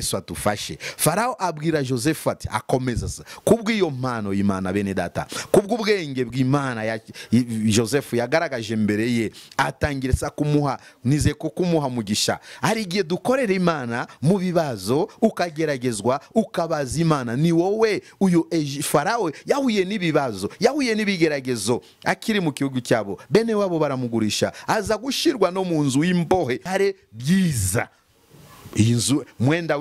Yesu atufashe. Farao abwira Joseph ati akomeza kubw'iyo mpano y'Imana bene data, kubw'ubwenge bw'Imana ya Joseph yagaragaje mbere ye, atangira kumuha nize ko kumuha mugisha. Hari igihe dukorera Imana mu bibazo, ukageragezwa, ukabaza Imana ni wowe. Uyu Farao yahuye n'ibibazo, yahuye n'ibigeragezo akiri mu gihugu cyabo, bene wabo baramugurisha, aza gushirwa no mu nzu y'imbohe. Hari byiza inzu mwenda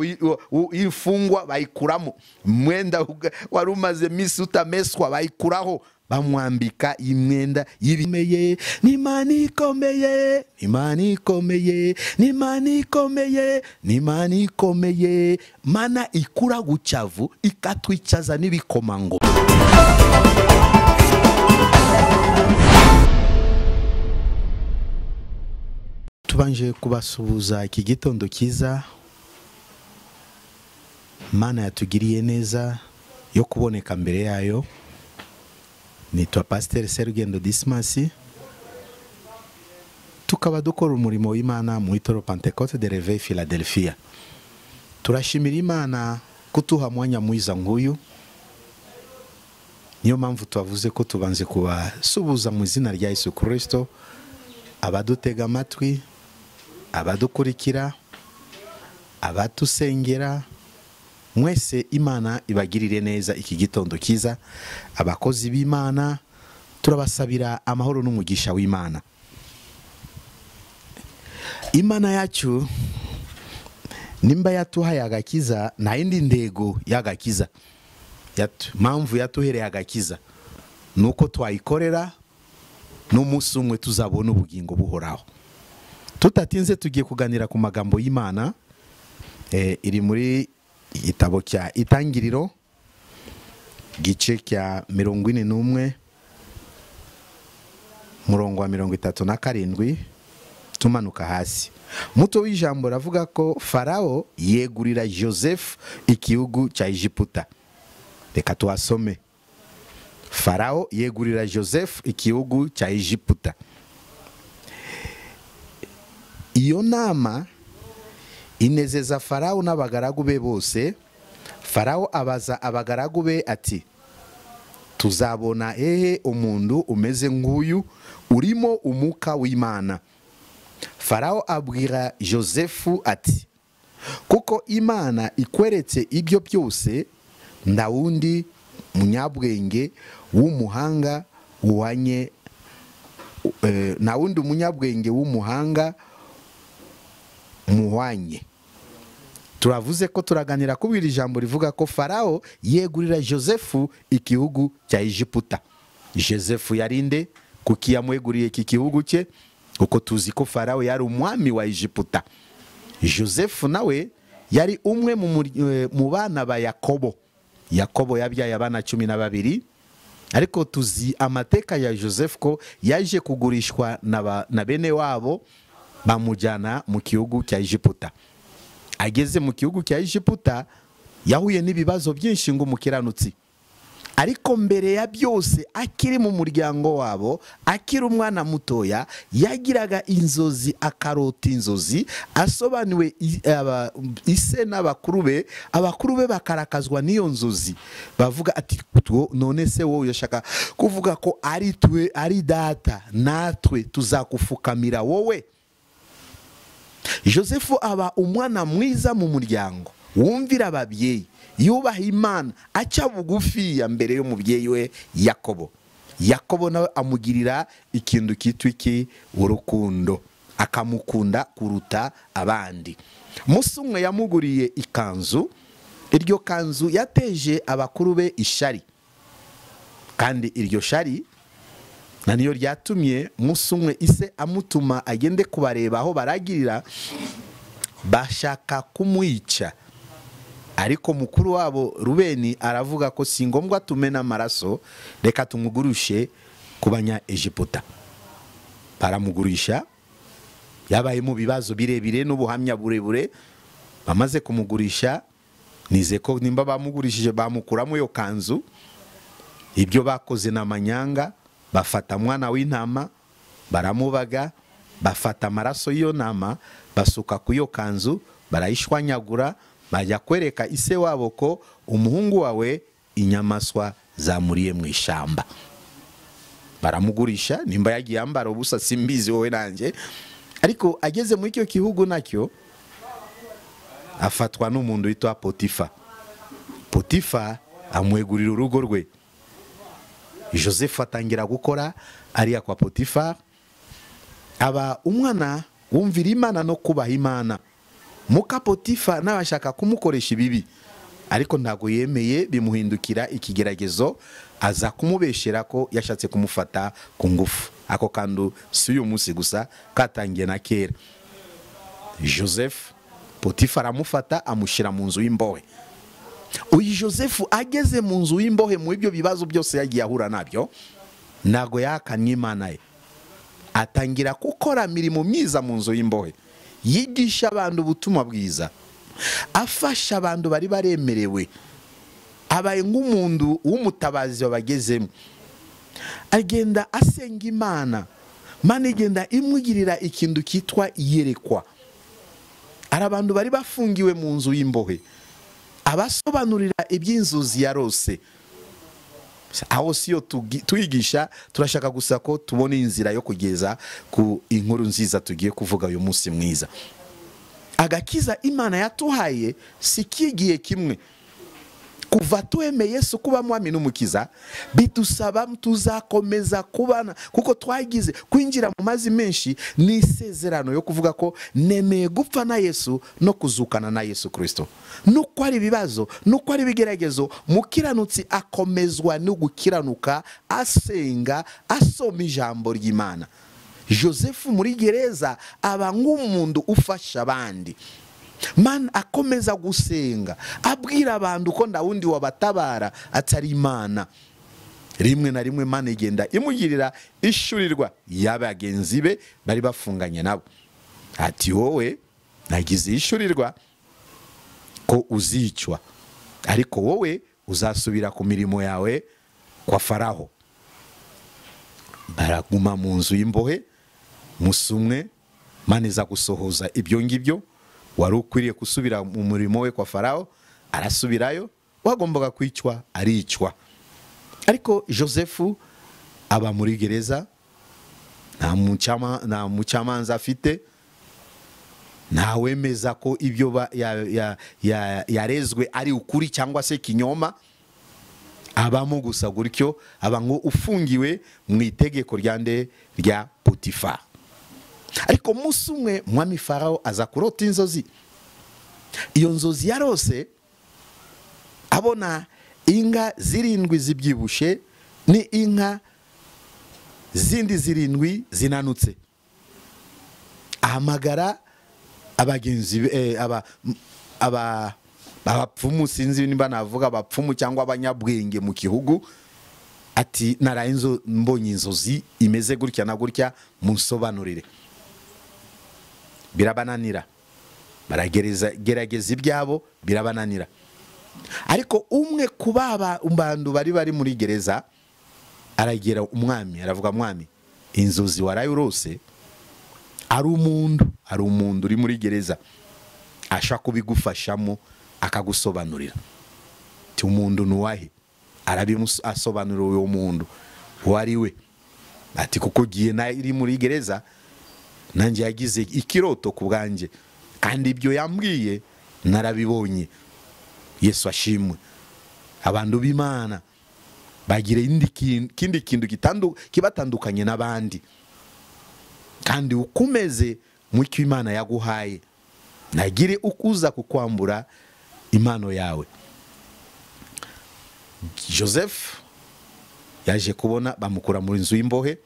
w'imfungwa bayikuramo, mwenda wari umaze misi utameswa bayikuraho, bamwambika imyenda y'ibimeye. N'Imana ikomeye, Imana ikomeye, n'Imana ikomeye, n'Imana ikomeye, mana ikura gucyavu ikatwicaza n'ibikomango. Tubanje kubasuhuza iki gitondo cyiza Mana yatugiriye neza yo kuboneka mbere yayo. Nitwa Pasteur Serugendo Dismas, tukaba dukora umurimo w'Imana mu Itorero Pentecote de Réveil Philadelphia. Turashimira Imana kutuha mwanya mwiza nk'uyu. Niyo mpamvu twavuze ko tubanze kubasuhuza mu izina rya Yesu Kristo, abadutega amatwi, abadukurikira, abatusengera, mwese Imana ibagirire neza iki gitondo cyiza. Abakozi b'Imana turabasabira amahoro n'umugisha w'Imana. Imana yacu nimba yatuhaye agakiza, nta yindi ndego y'agakiza. Mpamvu yatuhereye agakiza nuko twayikorera n'umunsi umwe tuzabona ubugingo buhoraho. Tutatinze tugiye kuganira ku magambo y'Imana. Iri muri igitabo cya Itangiriro gice cya 41 murongo wa 37 tumanuka hasi. Muto w'ijambo ravuga ko Farao yegurira Joseph igihugu cya Egiputa. Reka tuasome. Farao yegurira Joseph igihugu cya Egiputa. Iyo nama inezeza Farao n'abagaragu be bose. Farao abaza abagaragu be ati tuzabona hehe umuntu umeze nk'uyu urimo umuka w'Imana? Farao abwira Joseph ati kuko Imana ikweretse ibyo byose, ndawundi munyabwenge w'umuhanga uwanye nawundi umunyabwenge w'umuhanga muhwanye. Turavuze ko turaganira kubira ijambo rivuga ko Farao yegurira Joseph igihugu cya Egiputa. Joseph yarinde kuki yamweguriye iki gihugu cye? Uko tuzi ko Farao yari umwami wa Egiputa. Joseph nawe yari umwe mu bana ba Yakobo. Yakobo yabyaye abana 12, ariko tuzi amateka ya Joseph ko yaje kugurishwa na bene wabo bamujyana mu gihugu cya Egiputa. Ageze mu gihugu cya Egiputa yahuye n'ibibazo byinshi ngo umukiranutsi. Ariko mbere ya byose akiri mu muryango wabo, akiri umwana mutoya, yagiraga inzozi, akarota inzozi asobanuwe ise n'abakuru be. Abakuru be bakarakazwa n'iyo nzozi, bavuga ati none se wowe ushaka kuvuga ko ari twe, ari data, natwe tuzakufukamira wowe? Joseph aba umwana mwiza mu muryango, wumvira ababyeyi, yubaha Imana, aca bugufi ya mbere y'umubyeyi we Yakobo. Yakobo nawe amugirira ikintu kitwa iki? Urukundo, akamukunda kuruta abandi. Musi umwe yamuguriye ikanzu, iryo kanzu yateje abakuru be ishari, kandi iryo shari na niyo ryatumye musi umwe ise amutuma agende kubareba aho baragirira, bashaka kumwica. Ariko mukuru wabo Rubeni aravuga ko si ngombwa tumena amaraso, reka tumugurushe ku banya Egiputa. Baramugurisha, yabaye mu bibazo birebire n'ubuhamya burebure. Bamaze kumugurisha, nize ko nimba bamugurishije bamukuramo yo kanzu. Ibyo bakoze na manyanga, bafata mwana w'intama baramubaga, bafata amaraso y'iyo ntama basuka ku yo kanzu, barayishwanyagura. Bajya kwereka ise wabo ko umuhungu wawe inyamaswa zamuriye mu ishamba. Baramugurisha, nimba yagiye ambara ubusa simbizi wowe nanjye, ariko ageze muri icyo gihugu nacyo afatwa n'umuntu witwa Potifa. Potifa amwegurira urugo rwe. Joseph atangira gukora ariya kwa Potifa, aba umwana wumvira Imana no kubaha Imana. Muka Potifa n'abashaka kumukoresha ibibi, ariko ntago yemeye, bimuhindukira ikigeragezo, aza kumubeshera ko yashatse kumufata ku ngufu. Ako kandu si uyu munsi gusa, katangiye na kera. Joseph, Potifa aramufata amushyira mu nzu y'imbohe. Uyu Joseph ageze mu nzu y'imbohe, mu ibyo bibazo byose yagiye ahura nabyo, ntago yahakanye Imana ye. Atangira gukora mirimo myiza mu nzu y'imbohe, yigisha abantu ubutumwa bwiza, afasha abantu bari baremerewe, abaye nk'umuntu w'umutabazi wabagezemo. Agenda asenga Imana, Imana igenda imugirira ikintu kitwa iyerekwa. Ari abantu bari bafungiwe mu nzu y'imbohe, abasobanurira iby'inzuzi yarose. Aho siyo tuyigisha, turashaka gusa ko tubone inzira yo kugeza ku inkuru nziza tugiye kuvuga uyu munsi mwiza. Agakiza Imana yatuhaye si kigiye kimwe. Kuva twemeye Yesu kuba mwami n'umukiza, bitusaba tuzakomeza kubana, kuko twagize kwinjira mu mazi menshi ni isezerano yo kuvuga ko nemeye gupfa na Yesu no kuzukana na Yesu Kristo. Nuko ari ibibazo, nuko ari ibigeragezo, mukiranutsi akomezwa no gukiranuka, asenga, asoma ijambo ry'Imana. Joseph muri gereza aba nk'umuntu ufasha abandi. Man akomeza gusenga, abwira abantu ko ndawundi wabatabara atari Imana. Rimwe na rimwe Imana igenda imugirira ishurirwa y'abagenzi be bari bafunganye nabo. Ati wowe nagize ishurirwa ko uzicwa, ariko wowe uzasubira ku mirimo yawe kwa Faraho. Baraguma mu nzu y'imbohe musumwe, Imana iza gusohoza ibyo ngibyo. Wari ukwiriye gusubira mu murimo we kwa Faraho, arasubirayo, wagombaga kwicwa aricwa. Ariko Joseph aba muri gereza, nta mucamanza afite, ntawemeza ko ibyo yarezwe ari ukuri cyangwa se kinyoma. Abamo gusa gutyo, aba ngo ufungiwe mu itegeko ryande rya Potifa. Ariko umunsi umwe mwami Farao aza kurota inzozi. Iyo nzozi yarose abona inka zirindwi zibyibushe ni inka zindi zirindwi zinanutse. Ahamagara abagenzi abapfumu, sinzi nimba navuga abapfumu cyangwa abanyabwenge mu gihugu, ati naraye mbonye inzozi imeze gutya na gutya, munsobanurire. Birabananira, baragerageza ibyabo birabananira. Ariko umwe kubaba umbandu bari muri gereza aragera umwami, aravuga mwami, inzozi waraye urose ari umuntu uri muri gereza ashaka kubigufashamo akagusobanurira. Ti umuntu nuwahe? Arabimusobanurira uwo muntu wari we. Ati kuko giye nari muri gereza nanjye yagize ikiroto ku bwanjye, kandi ibyo yambwiye narabibonye. Yesu ashimwe. Abantu b'Imana bagira ikindi kintu kibatandukanye n'abandi, kandi ukomeze mu cyo Imana yaguhaye, nagire ukuza kukwambura impano yawe. Joseph yaje kubona bamukura muri nzu y'imbohe,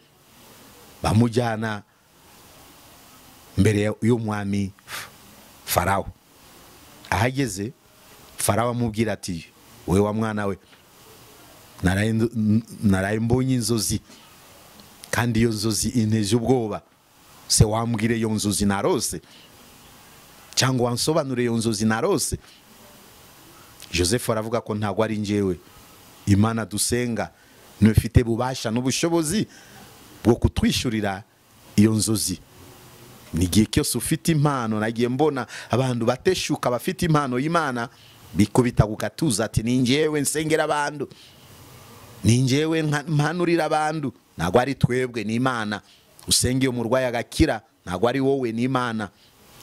bamujyana mbere y'umwami Farao. Ahageze Farao amubwira ati wewe wa mwana we, naraye mbonye inzozi, kandi iyo nzozi inteje ubwoba. Se wambwire iyo nzozi narose, cyangwa wansobanure iyo nzozi narose? Joseph aravuga ko ntago ari njyewe, Imana dusenga nifite bubasha n'ubushobozi bwo kutwishurira iyo nzozi. Nigihe cyose ufite impano, nagiye mbona abantu bateshuka bafite impano y'Imana bikubita ku gatuza ati ni njyewe nsengera abantu, ni njyewe mpanurira abantu. Ntabwo ari twebwe, ni Imana. Usengeye umurwayi agakira, ntabwo ari wowe, ni Imana.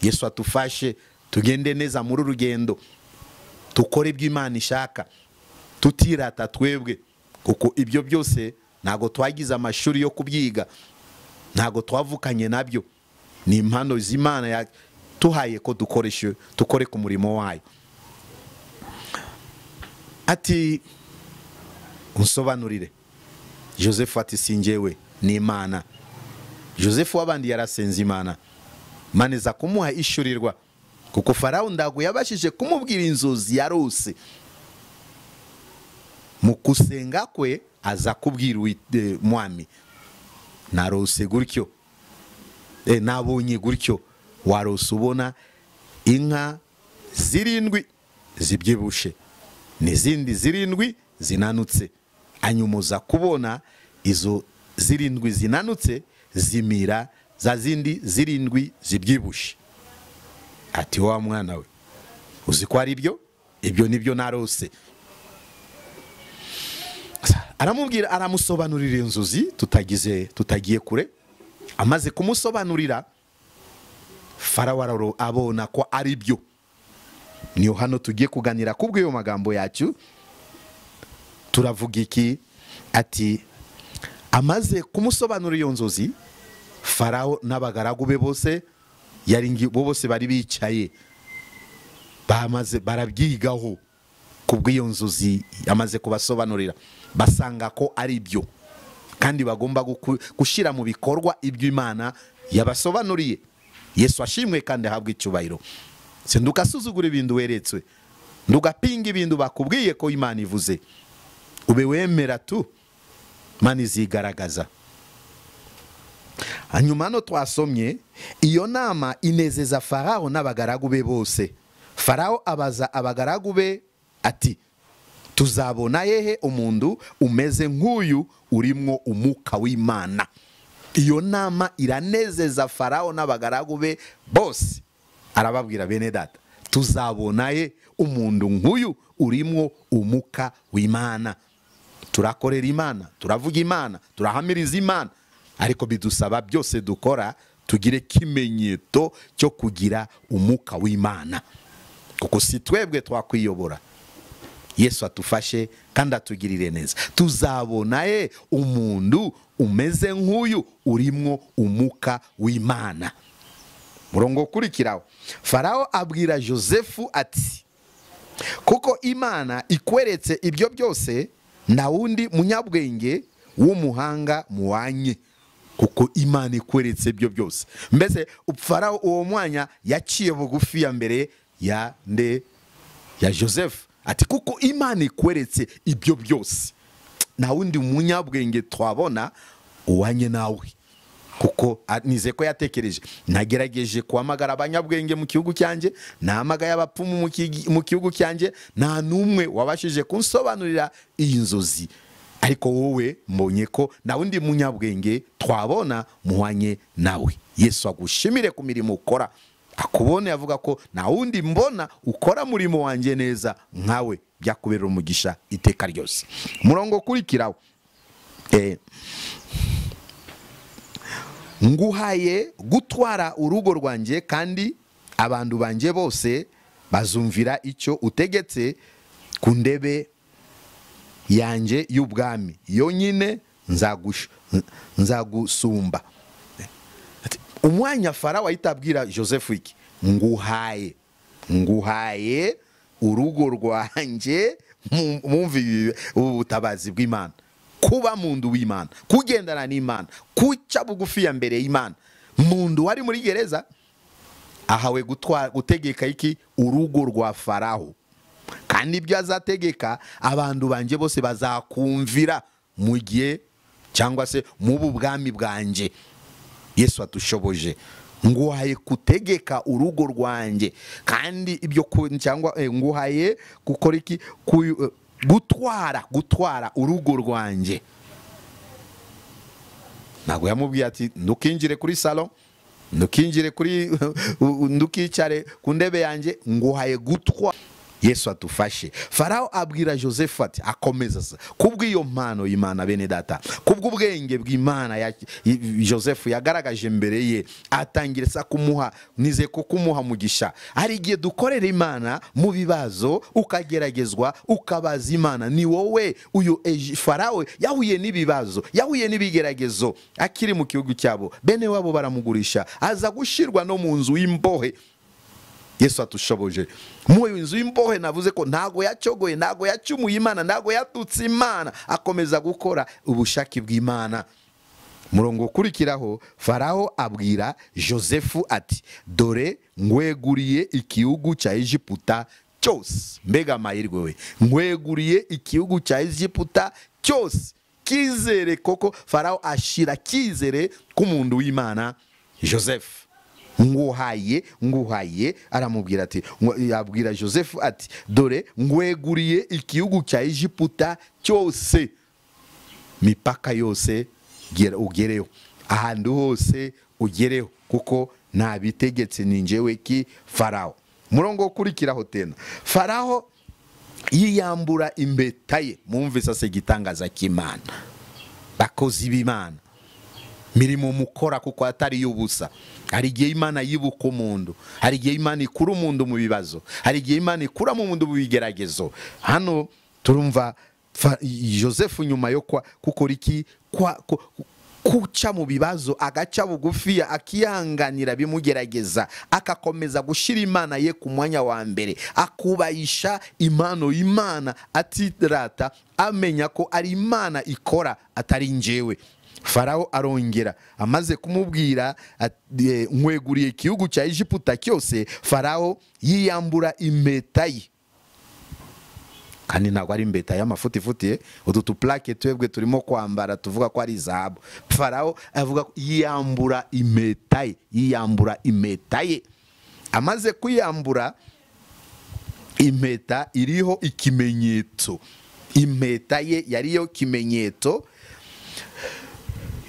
Yesu atufashe tugende neza muri rugendo, tukore ibyo Imana ishaka, tutirata twebwe, kuko ibyo byose ntabwo twagize amashuri yo kubyiga, ntabwo twavukanye nabyo. Ni impano z'Imana yatuhaye ko dukoreshe, tukore ku murimo wayo. Ati unsobanurire. Joseph ati sinjewe, ni Imana. Joseph wabandi yarasenze Imana, Imana iza kumuha ishurirwa, kuko Farawo ndago yabashije kumubwira inzozi yarose. Mu kusenga kwe aza kubwira mwami, narose gutyo, nabonye gutyo. Warose ubona inka zirindwi zibyibushe n'izindi zirindwi zinanutse, anyumuza kubona izo zirindwi zinanutse zimira za zindi zirindwi zibyibushe. Ati wa mwana we, uzi ko ari ibyo? Ibyo nibyo narose. Aramubwira, aramusobanurira inzozi tutagiye kure. Amaze kumusobanurira, Farawo abona ko ari byo. Niyo hano tugiye kuganira kubw'iyo magambo yacu. Turavuga iki? Ati amaze kumusobanurira iyo nzozi, Farawo n'abagaragu be bose bose bari bicaye, bamaze barabyigaho kubw'iyo nzozi amaze kubasobanurira, basanga ko ari byo kandi bagomba gushyira mu bikorwa ibyo Imana yabasobanuriye. Yesu ashimwe kandi ahabwe icyubahiro. Sindukasuzugura ibintu weretswe, ndugapinga ibintu bakubwiye ko Imana ivuze, ube wemera tu, Imana izigaragaza. Hanyuma no twasomye iyo nama inezeza Farawo n'abagaragu be bose. Farawo abaza abagaragu be ati tuzabona hehe umuntu umeze nk'uyu urimwo umuka w'Imana? Iyo nama iranezeza Farawo n'abagaragu be bose. Arababwira, bene data, tuzabona he umuntu nk'uyu urimwo umuka w'Imana? Turakorera Imana, turavuga Imana, turahamiriza Imana, ariko bidusaba byose dukora tugire kimenyetso cyo kugira umuka w'Imana, kuko si twebwe twakwiyobora. Yesu atufashe kandi atugirire neza. Tuzabona he umuntu umeze nk'uyu urimwo umuka w'Imana? Murongo ukurikiraho, Farawo abwira Josefu ati kuko Imana ikweretse ibyo byose, na wundi munyabwenge w'umuhanga muwanye. Kuko Imana ikweretse ibyo byose. Mbese Farawo uwo mwanya yaciye bugufi ya mbere ya nde? Ya Joseph. Ati kuko Imana ikweretse ibyo byose, na wundi munyabwenge twabona uwanye nawe. Kuko nize ko yatekereje, nagerageje kuhamagara abanyabwenge mu gihugu cyanjye, nahamagaye abapfumu mu gihugu cyanjye, nta numwe wabashije kunsobanurira iyi nzozi, ariko wowe mbonye ko na wundi munyabwenge twabona muhanye nawe. Yesu agushimire ku mirimo ukora, akubone avuga ko na wundi mbona ukora murimo wanjye neza nkawe, byakubera umugisha iteka ryose. Murongo kurikiraho, nguhaye gutwara urugo rwanjye kandi abantu banje bose bazumvira icyo utegetse ku ndebe yanjye y'ubwami, yonyine nzagusumba. Umwanya Farawo ahita abwira Joseph iki? Nguhaye urugo rwanjye. Mumvi ubutabazi bw'Imana, kuba mundu w'Imana, kugendana n'Imana, kuca bugufi ya mbere y'Imana. Mundu wari muri gereza ahawe gutegeka iki? Urugo rwa Farawo, kandi ibyo azategeka abantu banje bose bazakumvira mu gihe cyangwa se mu bwami bwanje. Yesu atushoboje. Nguhaye kutegeka urugo rwanjye kandi ibyo cyangwa nguhaye gukora iki? Gutwara urugo rwanjye. Ntabwo yamubwiye ati ndukinjire kuri salon, Ndukinjire kuri ndukicare ku ndebe yanjye, nguhaye gutwa. Yesu atufashe. Farao abwira Joseph ati, akomeza kubw'iyo mpano y'Imana bene data, kubw'ubwenge bw'Imana ya Joseph yagaragaje mbere ye, atangira sa kumuha, nize ko kumuha mugisha. Hari igihe dukorera Imana mu bibazo, ukageragezwa, ukabaza Imana. Ni wowe uyu Farao yahuye n'ibibazo, yahuye n'ibigeragezo akiri mu gihugu cyabo, bene wabo baramugurisha, aza gushirwa no mu nzu y'imbohe. Yesu atushoboje. Mu nzu y'imbohe navuze ko ntago yacogoye, ntago yacumuye Imana, ntago yatutse Imana, akomeza gukora ubushake bw'Imana. Murongo ukurikiraho, Farao abwira Joseph ati, dore ngweguriye igihugu cya Egiputa cyose. Mbega amahirwe we, ngweguriye igihugu cya Egiputa cyose. Kizere koko Farao ashira kizere k'umuntu w'Imana Joseph. Nguhaye aramubwira ati, yabwira Joseph ati, dore ngweguriye igihugu cya Egiputa cyose, mipaka yose ugereho, ahantu hose ugereho, kuko nabitegetse ni njyewe ki Farao. Murongo ukurikiraho tena, Farao yiyambura impeta ye. Mumvise se gitangaza cy'Imana, bakozi b'Imana, mirimo mukora kuko atari y'ubusa. Hari igihe Imana yibuka umuntu, hari igihe Imana ikura umuntu mu bibazo, hari igihe Imana ikura mu muntu mu bigeragezo. Hano turumva Joseph nyuma yo gukora iki, kuca mu bibazo, agaca bugufi, akihanganira bimugerageza, akakomeza gushira Imana ye ku mwanya wa mbere, akubayisha impano y'Imana, atirata, amenya ko ari Imana ikora atari njyewe. Farao arongera amaze kumubwira nkweguriye igihugu cya Egiputa cyose, Farao yiyambura impeta ye. Kandi ntabwo ari impeta y'amafutifuti, utu tuplake twebwe turimo kwambara tuvuga ko ari zahabu. Farao avuga yiyambura impeta ye, yiyambura impeta ye. Amaze kuyambura impeta iriho ikimenyetso, impeta ye yariyo kimenyetso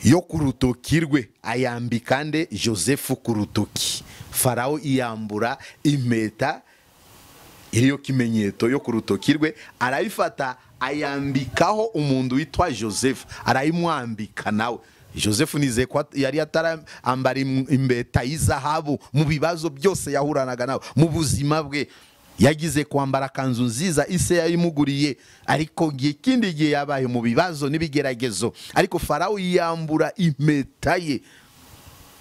yo ku rutoki rwe, ayambika nde? Joseph ku rutoki. Farao iyambura impeta iriyo kimenyetso yo ku rutoki rwe, arayifata ayambikaho umuntu witwa Joseph, arayimwambika nawe. Joseph nize ko yari atarambara impeta y'izahabu mu bibazo byose yahuranaga nawe mu buzima bwe. Yagize kwambara kanzu nziza ise yayimuguriye, ariko ikindi gihe yabaye mu bibazo n'ibigeragezo. Ariko Farao yambura impeta ye.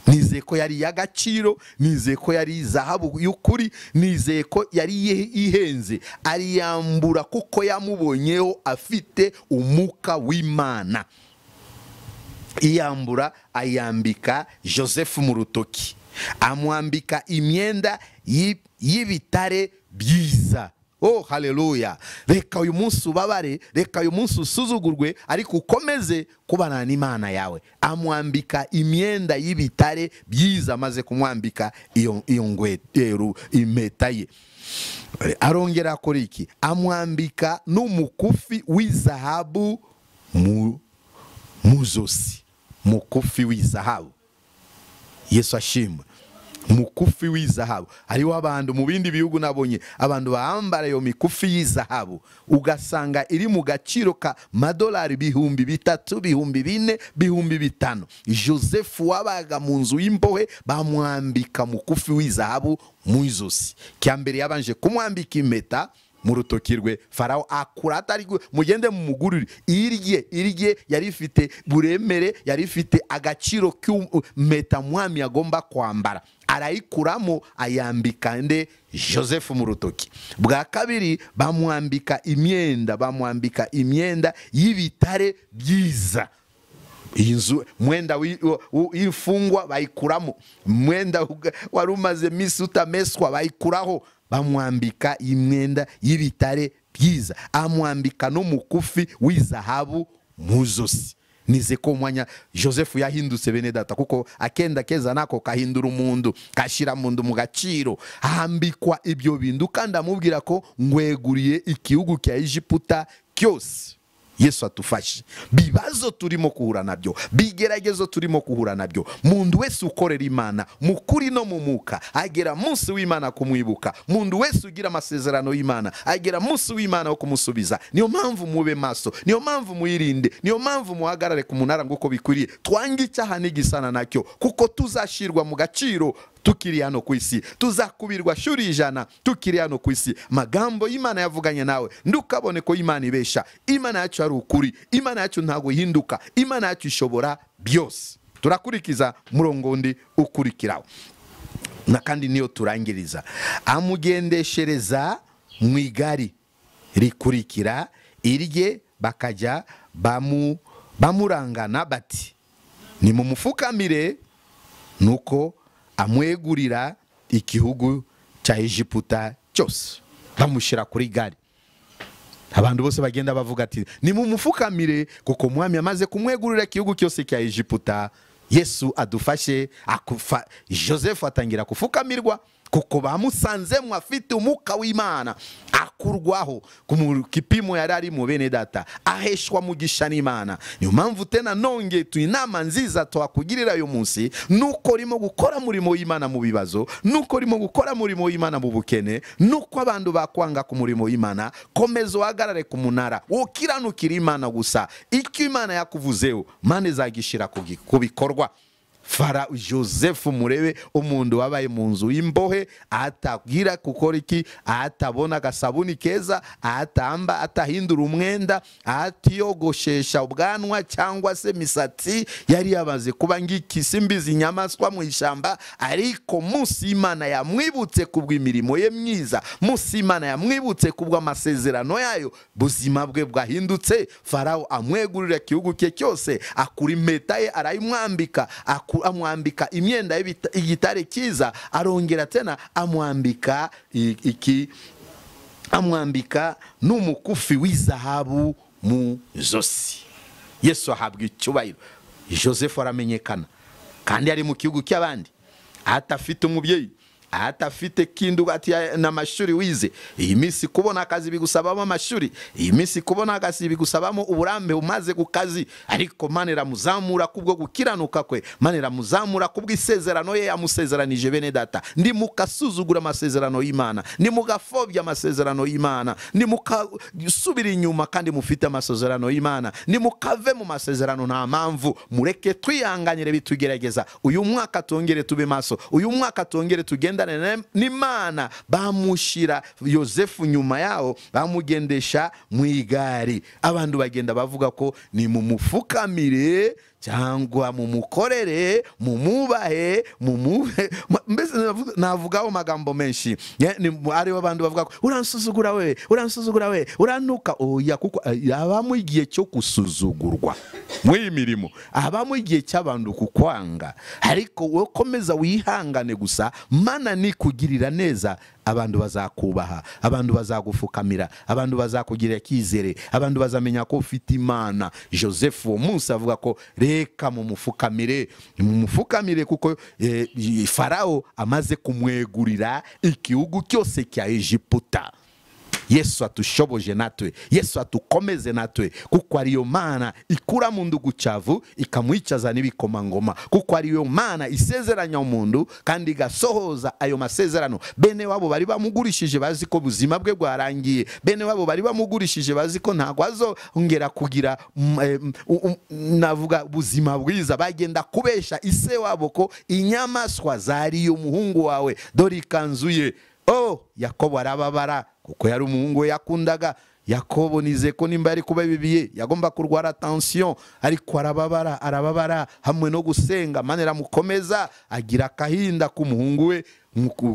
Nizeye ko yari y'agaciro, nizeye ko yari zahabu y'ukuri, nizeye ko yari ihenze. Ariyambura kuko yamubonyeho afite umuka w'Imana. Iyambura ayambika Joseph mu rutoki, amwambika imyenda y'ibitare byiza. Oh haleluya. Reka uyu munsi ubabare, reka uyu munsi usuzugurwe, ariko ukomeze kubana n'Imana yawe. Amwambika imyenda y'ibitare byiza, amaze kumwambika iyo ngweteru impeta ye. Arongera akora iki? Amwambika n'umukufi w'izahabu mu zosi. Mukufi w'izahabu. Yesu ashimwe. Mukufi w'izahabu. Hariho abantu mu bindi bihugu nabonye abantu bambara yo mikufi y'izahabu, ugasanga iri mu gaciro ka madolari 3,000, 4,000, 5,000. Joseph wabaga mu nzu y'imbohe bamwambika mukufi w'izahabu mu izosi. Cyambere yabanje kumwambika impeta mu rutoki rwe. Farao akura atari mugende mumugurire irye yari ifite buremere, yari ifite agaciro k'impeta mwami agomba kwambara. Arayikuramo ayambika nde? Joseph mu rutoki. Bwa kabiri bamwambika imyenda, bamwambika imyenda y'ibitare byiza. Inzu mwenda w'imfungwa bayikuramo, mwenda wari umaze misi utameswa bayikuraho, bamwambika imyenda y'ibitare byiza, amwambika n'umukufi w'izahabu mu zosi. Nize ko mwanya Joseph yahindutse bene data, kuko akenda keza nako kahindura umuntu, kashira mundu mu gaciro. Ahambikwa ibyo bintu kandi amubwira ko ngweguriye igihugu cya Egiputa cyose. Yesu atufashe. Bibazo turimo kuhura nabyo, bigeragezo turimo kuhura nabyo, mundu wese ukorera Imana mukuri no mumuka agera munsi w'Imana kumwibuka. Mundu wese ugira amasezerano y'Imana agera munsi w'Imana wo kumusubiza. Niyo mpamvu mube maso, niyo mpamvu muirinde, niyo mpamvu muhagarare ku munara nguko bikwiriye. Twange icyaha n'igisana nacyo, kuko tuzashirwa mu gaciro tukiri hano ku isi, tuzakubirwa shuri 100 tukiri hano ku isi. Magambo y'Imana yavuganye nawe ndukabone ko Imana ibesha. Imana yacu ari ukuri, Imana yacu ntago ihinduka, Imana yacu ishobora byose. Turakurikiza murongo undi ukurikiraho na kandi niyo turangiriza. Amugendeshereza mu igari rikurikira irye, bakajya bamurangana bati ni mumufukamire. Nuko amwegurira igihugu cya Egiputa cyose, bamushyira kuri gari. Abantu bose bagenda bavuga ati ni mumufukamire, kuko mwami amaze kumwegurira igihugu cyose cya Egiputa. Yesu adufashe. Akufa Joseph atangira kufukamirwa kuko bamusanzemo afite umuka w'Imana, akurwaho ku kipimo yari ari mu bene data, aheshwa mugisha n'Imana. Niyo mpamvu tena nonge tu inama nziza twakugirira uyu munsi, nuko rimo gukora murimo w'Imana mu bibazo, nuko rimo gukora murimo w'Imana mu bukene, nuko abantu bakwanga ku murimo w'Imana, komeza uhagarare ku munara ukiranukira Imana gusa. Icyo Imana yakuvuzeho Imana izagishira ku bikorwa. Fara Joseph murebe umuntu wabaye mu nzu y'imbohe, atagira gukora iki, atabona agasabuni keza, atamba, atahindura umwenda, atiyogoshesha ubwanwa cyangwa se misatsi, yari yabaze kuba ng'ikisimbizi inyamaswa mu ishyamba. Ariko munsi Imana yamwibutse kubw'imirimo ye myiza, munsi Imana yamwibutse kubw'amasezerano yayo, buzima bwe bwahindutse. Farao amwegurira igihugu cye cyose, akura impeta ye arayimwambika, amwambika imyenda y'igitare cyiza, arongera tena amwambika iki, amwambika n'umukufi w'izahabu mu zosi. Yesu ahabwa icyubahiro. Joseph aramenyekana kandi ari mu gihugu cy'abandi, atafite umubyeyi, atafite kindu ati n'amashuri wize. Iyi minsi kubona akazi bigusabamo amashuri, iyi minsi kubona akazi bigusabamo uburambe umaze ku kazi, ariko Imana iramuzamura kubwo gukiranuka kwe, Imana iramuzamura kubw'isezerano ye yamusezeranije. Bene data, ndi mukasuzugura amasezerano y'Imana, ndi mugafobya amasezerano y'Imana, ndi mukasubira inyuma kandi mufite amasezerano y'Imana, ndi mukave mu masezerano nta mpamvu. Mureke twihanganyire bitugerageza. Uyu mwaka tongere tube maso, uyu mwaka tongere tugenda n'Imana. Bamushira Yosefu nyuma yao, bamugendesha mu igari. Abantu bagenda bavuga ko ni mumufukamire cyangwa mumukorere, mumubahe, mumuhe. Mbese navugaho magambo menshi. Ari abantu bavuga ko uransuzugura we, uransuzugura we, uranuka. Oya, kuko abamo igihe cyo gusuzugurwa muri mirimo, abamo igihe cy'abantu kukwanga, ariko wowe komeza wihangane gusa. Mana nikugirira neza, abantu bazakubaha, abantu bazagufukamira, abantu bazakugirira kizere, abantu bazamenya ko ufite Imana. Joseph uwo munsi avuga ko reka mumufukamire, mumufukamire, kuko Farao amaze kumwegurira igihugu cyose cya Egiputa. Yesu atushoboje natwe, Yesu atukomeze natwe, kuko ariyo Mana ikura mundu gucavu ikamwicaza n'ibikomangoma, kuko ariyo Mana isezeranya umuntu kandi igasohoza ayo masezerano. Bene wabo bari bamugurishije bazi ko buzima bwe bwarangiye, bene wabo bari bamugurishije bazi ko ntago azongera kugira navuga buzima bwiza, bagenda kubesha ise wabo ko inyamaswa zariye umuhungu wawe, dore ikanzu ye. Oh, Yakobo arababara kuko yari umuhungu we yakundaga. Yakobo nize ko nimba yari kuba bibiye yagomba kurwara tension, ariko arababara, arababara hamwe no gusenga. Imana iramukomeza, agira akahinda k'umuhungu we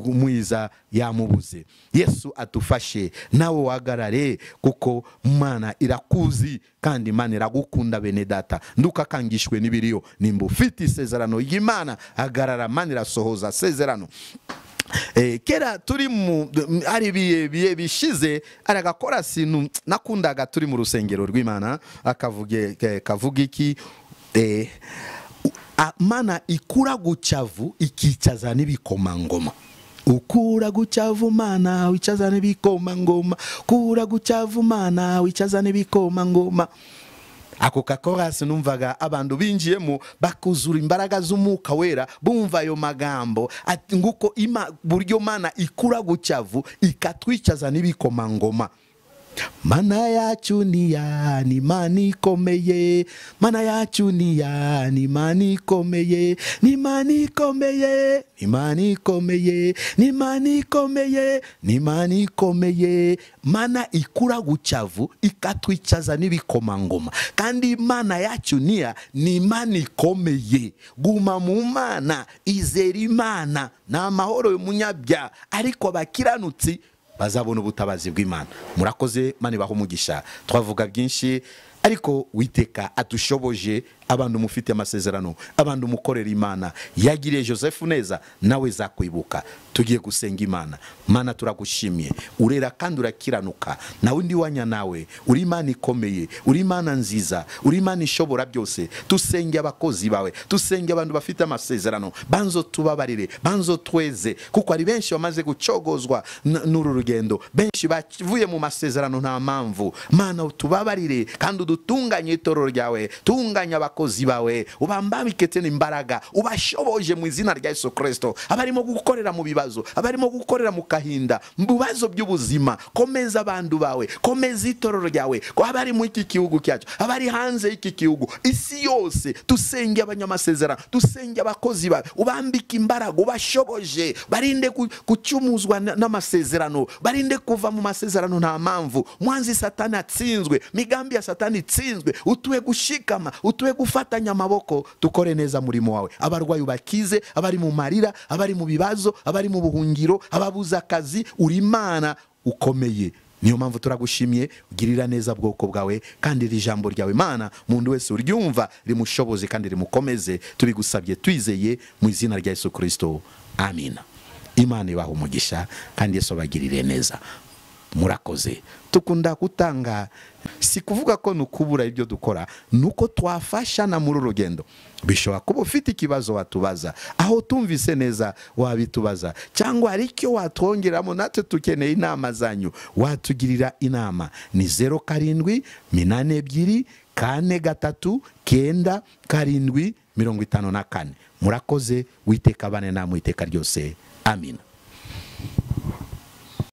mwiza yamubuze. Yesu atufashe nawe wagarare, kuko Imana irakuzi kandi Imana iragukunda. Bene data, ndukakangishwe n'ibiriyo. Nimba ufite isezerano y'Imana, agarara, Imana irasohoza sezerano. Kera turi mu ari biye bishize aragakora sinu nakundaga turi mu rusengero rw'Imana, akavuge kavuga iki, Mana ikura gucavu ikicaza n'ibikomangoma. Ukura gucyavumana wicazane ibikoma ngoma, kura gucyavumana wicazane ibikoma ngoma. Ako kakorasi numvaga abantu binjiyemo bakuzura imbaraga z'umwuka wera, bumva ayo magambo ati nguko buryo Mana ikura gucyavu ikatwicaza n'ibikoma ngoma. Mana yacu ni ya ni Mana ikomeye, Mana yacu ni ya ni Mana ikomeye, ni Mana ikomeye, ni Mana ikomeye, ni Mana ikomeye, ni Mana ikomeye. Mana ikura gucyavu ikatwicaza n'ibikomangoma. Kandi Mana yacu ni ya ni Mana ikomeye. Guma mu Mana, izera Imana, na amahoro y'umunyabyaha, ariko abakiranutsi bazabona ubutabazi bw'Imana. Murakoze, Mana ibahe umugisha. Twavuga byinshi ariko Uwiteka atushoboje. Abantu mufite amasezerano, abantu mukorera Imana, yagiriye Joseph neza, nawe zakwibuka. Tugiye gusenga Imana. Mana turagushimiye, urera kandi urakiranuka, nawe ndi wanya nawe, uri Imana ikomeye, uri Imana nziza, uri Imana ishobora byose. Tusenge abakozi bawe, tusenge abantu bafite amasezerano, banzo tubabarire, banzo tweze, kuko ari benshi bamaze gucogozwa n'uru rugendo, benshi bavuye mu masezerano nta mpamvu. Mana utubabarire kandi udutunganye itorero ryawe, tunganya abakozi bawe, ubambabike tena imbaraga, ubashoboje mu izina rya Yesu Kristo. Abarimo gukorera mu bibazo, abarimo gukorera mu kahinda, mu bibazo by'ubuzima, komeza abantu bawe, komeza itorero ryawe, ko abari mu iki gihugu cyacu, abari hanze y'iki gihugu, isi yose, tusenge abanyamasezerano, tusenge abakozi bawe, ubambike imbaraga, ubashoboje, barinde gucumuzwa n'amasezerano, barinde kuva mu masezerano nta mpamvu. Mwanzi Satani atsinzwe, migambi ya Satani itsinzwe, utuwe gushikama, utuwe gufatanya amaboko, tukore neza murimo wawe. Abarwayi bakize, abari mu marira, abari mu bibazo, abari mu buhungiro, ababuza akazi, uri Imana ukomeye. Niyo mpamvu turagushimiye, ugirira neza bwoko bwawe, kandi iri jambo ryawe Mana muntu wese uryumva rimushoboze kandi rimukomeze. Tubigusabye twizeye mu izina rya Yesu Kristo, amina. Imana ibahe umugisha kandi Yesu abagirire neza. Murakoze. Tukunda gutanga, si kuvuga ko nukubura ibyo dukora, nuko twafashana muri rugendo. Bishobora kuba ufite ikibazo watubaza, aho tumvise neza wabitubaza, cyangwa hari icyo watwongeramo, natwe tukeneye inama zanyu, watugirira inama. Ni 07 82 4 3 9 7 54. Murakoze, Uwiteka abane namwe iteka ryose. Amina.